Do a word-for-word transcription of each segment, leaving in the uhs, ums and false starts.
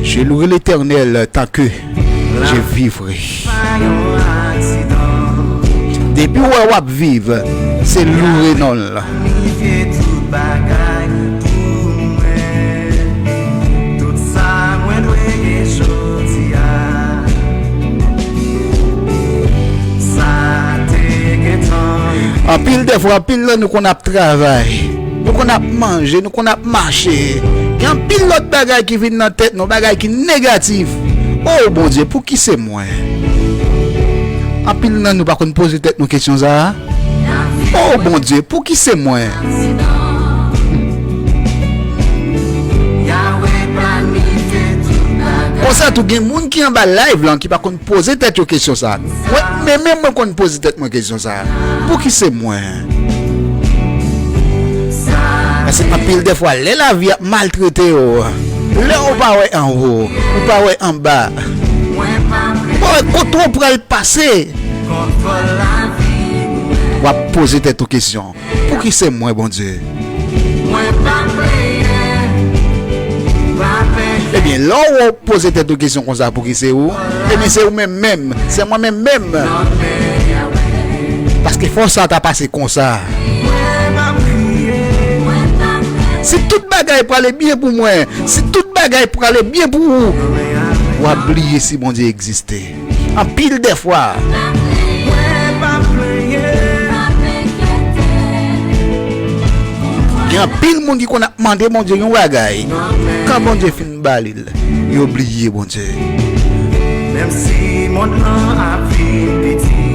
Je louerai l'Éternel tant que je vivrai. Depi w wè w ap viv, se loure non l. Anpil dèfwa, anpil nan nou konn ap travay, nou konn ap manje, nou konn ap mache. Gen anpil lòt bagay ki vin nan tèt nou, bagay ki negatif. O Bondye, pouki se mwen? Anpil nan nou pa konn poze tèt nou kesyon sa a. O Bondye, pouki se mwen? Konsa tou, gen moun ki anba live lan ki pa konn poze tèt yo kesyon sa a. Mwen, men menm mwen konn poze tèt mwen kesyon sa a. Pouki se mwen? Paske anpil dèfwa, lè lavi ap maltrete w, lè w pa wè anwo, ou pa wè anba, ou pa wè kote w pral pase, w ap poze tèt ou kesyon. Pouki se mwen, Bondye? Ebyen, lè w poze tèt ou kesyon konsa, pouki se ou? Ebyen, se ou menm menm, se mwen menm menm. Paske fò sa ta pase konsa. Si tout bagay prale byen pou mwen, si tout bagay prale byen pou ou, w ap bliye si Bondye egziste. Anpil dèfwa. Gen anpil moun ki konn ap mande Bondye yon bagay. Kan Bondye fin ba li l, yo bliye Bondye. Menm si mond lan ap vin piti.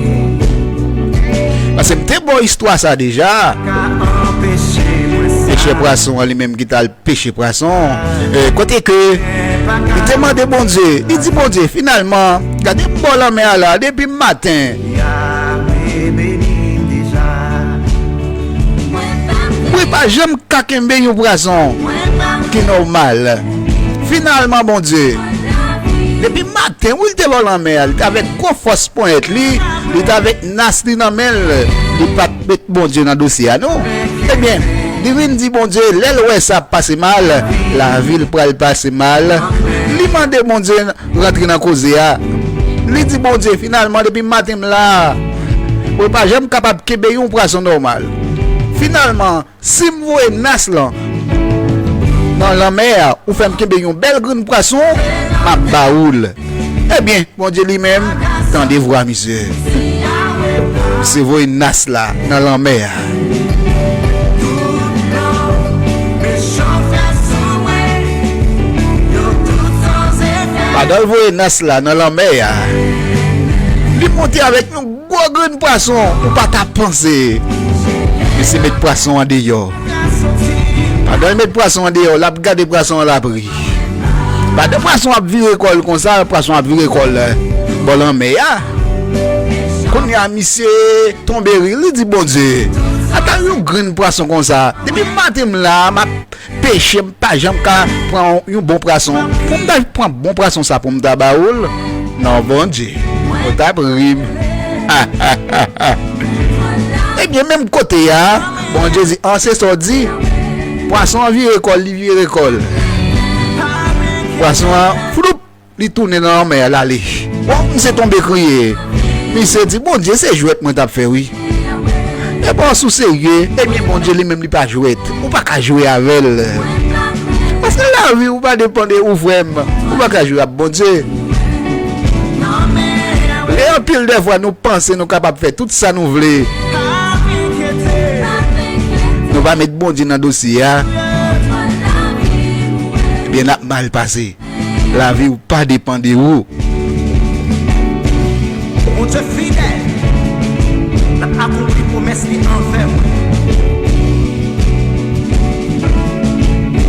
Paske m te ba w istwa sa deja. Ka anpeche mwen sa. Pechè pwason an li menm ki t al peche pwason. Eh, kote ke li te mande Bondye, li di Bondye, finalman, gade m bò lanmè a la, depi maten. Mwen pa janm ka kenbe yon pwason ki nòmal. Finalman, Bondye, depi maten, wi, li te bò lanmè a, li t avèk gwo fòs ponyèt li, li t avèk nas li nan men l, li pa t met Bondye nan dosye a, non. Ebyen, li vin di Bondye, lè l wè sa ap pase mal, lavi l pral pase mal. Li mande Bondye rantre nan koze a. Li di Bondye, finalman, depi maten m la, mwen pa janm kapab kenbe yon pwason nòmal. Finalman, si m voye nas lan nan lanmè a, ou fè m kenbe yon bèl grenn pwason, m ap ba ou l. Ebyen, Bondye li menm, tande vwa misye. Misye voye nas la nan lanmè a. Pandan l voye nas la nan lanmè a, li monte avèk yon gwo grenn pwason ou pa ta panse. Misye met pwason an deyò. Pandan l met pwason an deyò, l ap gade pwason an, l ap ri. Pandan pwason ap vire kò l konsa, pwason ap vire kò l bò lanmè a. Kounye a, misye tonbe ri, li di Bondye, ata yon grenn pwason konsa. Depi maten m la, m ap peche, m pa janm ka pran yon bon pwason. Pou m ta pran bon pwason sa pou m ta ba ou l? Non, Bondye, ou t ap ri m. Ebyen, menm kote a, Bondye di, an se sa w di, pwason an vire kò l, li vire kò l. Pwason an, floup, li tounen nan lanmè a, l ale. Bon, misye tonbe kriye. Misye di, Bondye, se jwèt mwen t ap fè, wi. Epa w sou serye, ebyen Bondye li menm li pa jwèt. Ou pa ka jwe avè l. Paske lavi ou pa depann de ou, frè m. Ou pa ka jwe ak Bondye. E anpil de fwa nou panse nou kapab fè tout sa nou vle. Nou pa met Bondye nan dosye a. Ebyen, n ap mal pase. Lavi w pa depann de ou. Bondye fidèl, l ap akonpli pwomès li anvè mwen.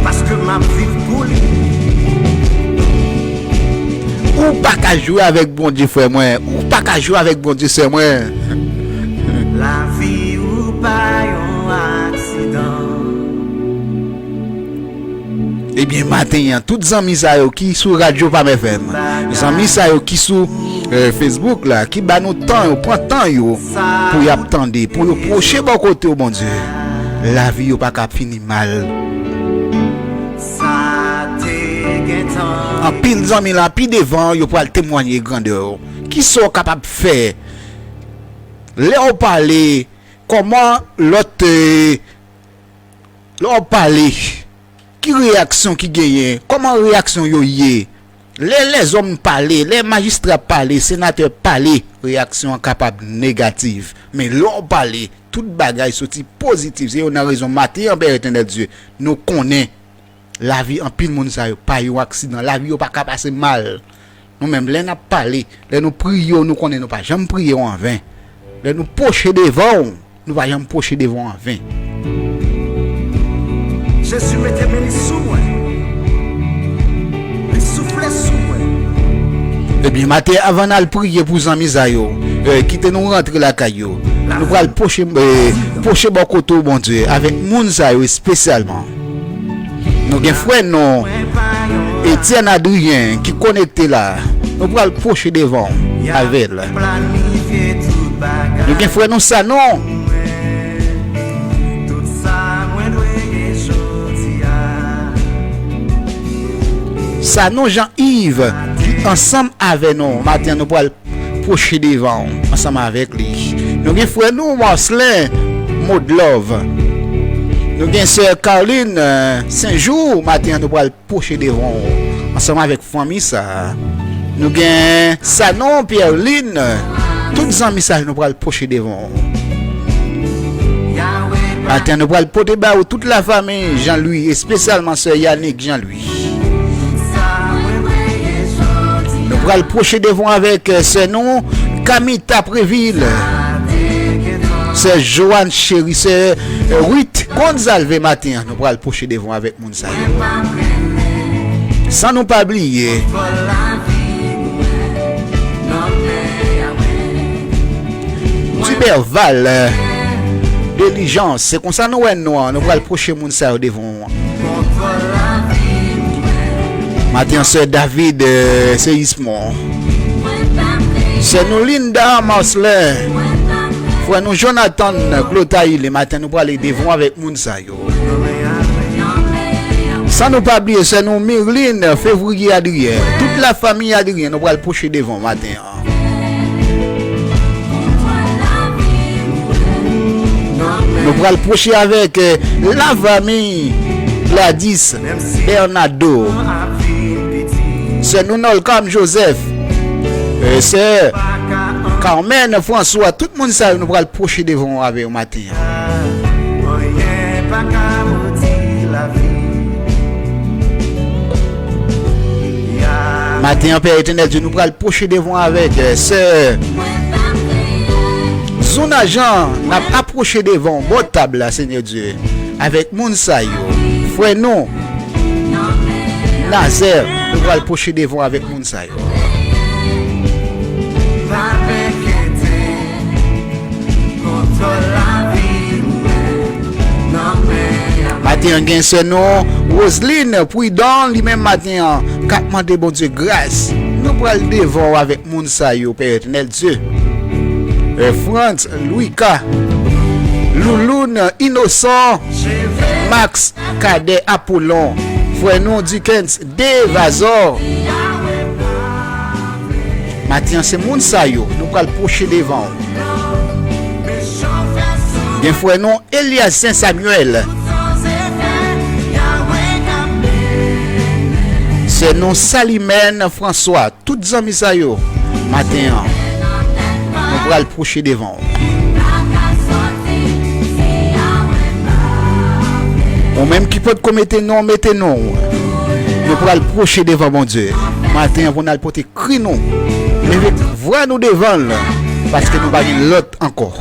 Paske m ap viv pou li. Ou pa ka jwe avèk Bondye, frè mwen. Ou pa ka jwe avèk Bondye, sè mwen. Lavi ou pa yon aksidan. Ebyen, maten an, tout zanmi sa yo ki sou radyo Pam F M, zanmi sa yo ki sou, eh, Facebook la, ki ba nou tan yo, pran tan yo pou y ap tande, pou yo pwoche bò kote w, Bondye, lavi yo pa ka fini mal. Sa te gentan Anpil zanmi la, pi devan, yo pral temwaye grandè w. Kisa w kapab fè lè w pale? Kòman lòt, eh, lè w pale, ki reyaksyon ki genyen? Kòman reyaksyon yo ye? Lè lèzòm pale, lè majistra pale, senatè pale, reyaksyon an kapab negatif. Men lè w pale, tout bagay soti pozitif. Se youn nan rezon maten an, Pè Etènèl Dye, nou konnen lavi anpil moun sa yo pa yon aksidan. Lavi yo pa ka pase mal. Nou menm, lè n ap pale, lè nou priye w, nou konnen nou pa janm priye w anven. Lè nou pwoche devan w, nou pa janm pwoche devan w anven. Jezi mete men li sou mwen. Li soufle sou mwen. Ebyen, maten, avan n al priye pou zanmi sa yo, eh, kite nou rantre lakay yo. Nou pral pwoche, eh, pwoche bò kote w, Bondye, avèk moun sa yo espesyalman. Nou gen frè nou, Etienne Adrien, ki konekte la. Nou pral pwoche devan w avè l. Nou gen frè nou Sanon. Sanon Jean Yves, ki ansanm avè nou maten an, nou pral pwoche devan w ansanm avèk li. Nou gen frè nou Marcelin Modlove. Nou gen sè Carline, euh, Senjou, maten an, nou pral pwoche devan w ansanm avèk fanmi sa a. Nou gen Sanon Pierline, tout zanmi sa yo, nou pral pwoche devan w. Maten an, nou pral pote ba ou tout lafanmi Jean Louis, espesyalman sè Yannick Jean Louis. Nou pral pwoche devan avèk, eh, sè nou, Camita Préville, sè Joanne Chéry, sè, eh, Ruth Gonzalve maten an. Nou pral pwoche devan avèk moun sa yo. San nou pa bliye Duberval, eh, Diligence. Se konsa nou wè non an. Nou pral pwoche moun sa yo devan w. Maten an, sè David, euh, Seyismon. Sè nou Linda Marcelin. Frè nou Jonathan Clotaïle. Maten, nou prale devan avèk moun sa yo. San nou pa bliye sè nou Mirline Février Adrien. Tout lafanmi Adrien, nou pral pwoche devan maten an. Nou pral pwoche avèk, eh, lafanmi Gladys Bernardo. Sè nou Nolcam Joseph. Eh, sè Carmen François. Tout moun sa yo nou pral pwoche devan w avè yo maten an. Maten an, Pè Etènèl Dye, nou pral pwoche devan w avèk, eh, sè Zouna Jean, n ap apwoche devan w, bò tab la, Senyè Dye, avèk moun sa yo. Frè nou, Nazaire, nou pral pwoche devan w avèk moun sa yo. Maten an gen sè nou, Roseline Prudent, li menm maten an, k ap mande Bondye gras. Nou pral devan w avèk moun sa yo, Pè Etènèl Dye. Eh, Frantz, Louika, Louloun, Inosan, Max, Kadè, Apolon, frè nou, Dickens, De Vazor. Maten an, se moun sa yo, nou pral pwoche devan w. Gen frè nou, Elias Saint Samuel. Sè nou, Salimène François. Tout zanmi sa yo, maten an, nou pral pwoche devan w. Ou menm ki potko mete non, mete non w. Nou pral pwoche devan Bondye maten an pou n al pote kri nou. Leve vwa nou devan l, paske nou pa gen lòt ankò.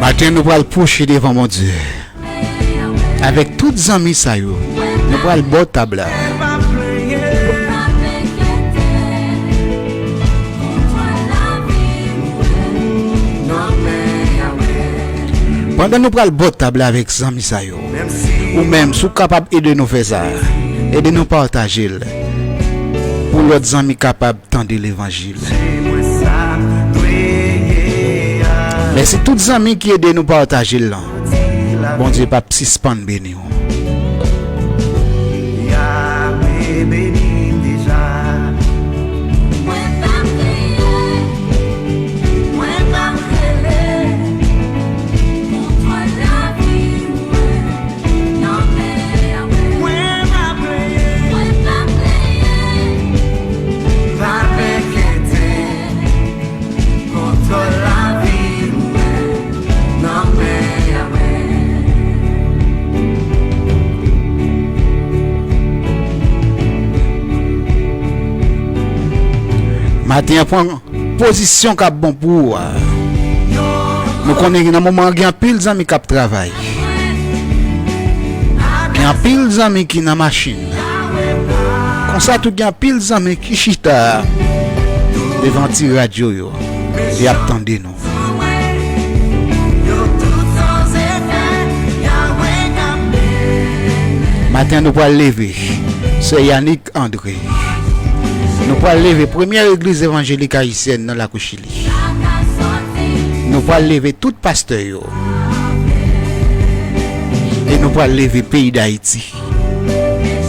Maten nou pral pwoche devan Bondye. Avèk tout zanmi sa yo, nou pral bò tab la. Pandan nou pral bò tab la avèk zanmi sa yo, ou menm, si w kapab ede nou fè sa, ede nou pataje l pou lòt zanmi kapab tande levanjil. Mèsi tout zanmi ki ede nou pataje l lan. Bondye p ap sispann beni w. Maten an, pran pozisyon k ap bon pou ou a. Nou konnen nan moman an gen anpil zanmi k ap travay. Gen anpil zanmi ki nan machin. Konsa tou gen anpil zanmi ki chita devan ti radyo yo. Y ap tande nou. Maten an nou pral leve. Sè Yannick André. Nou pral leve premyè legliz evanjelik ayisyèn nan lakou Chili. Nou pral leve tout pastè yo. E nou pral leve peyi Dayiti.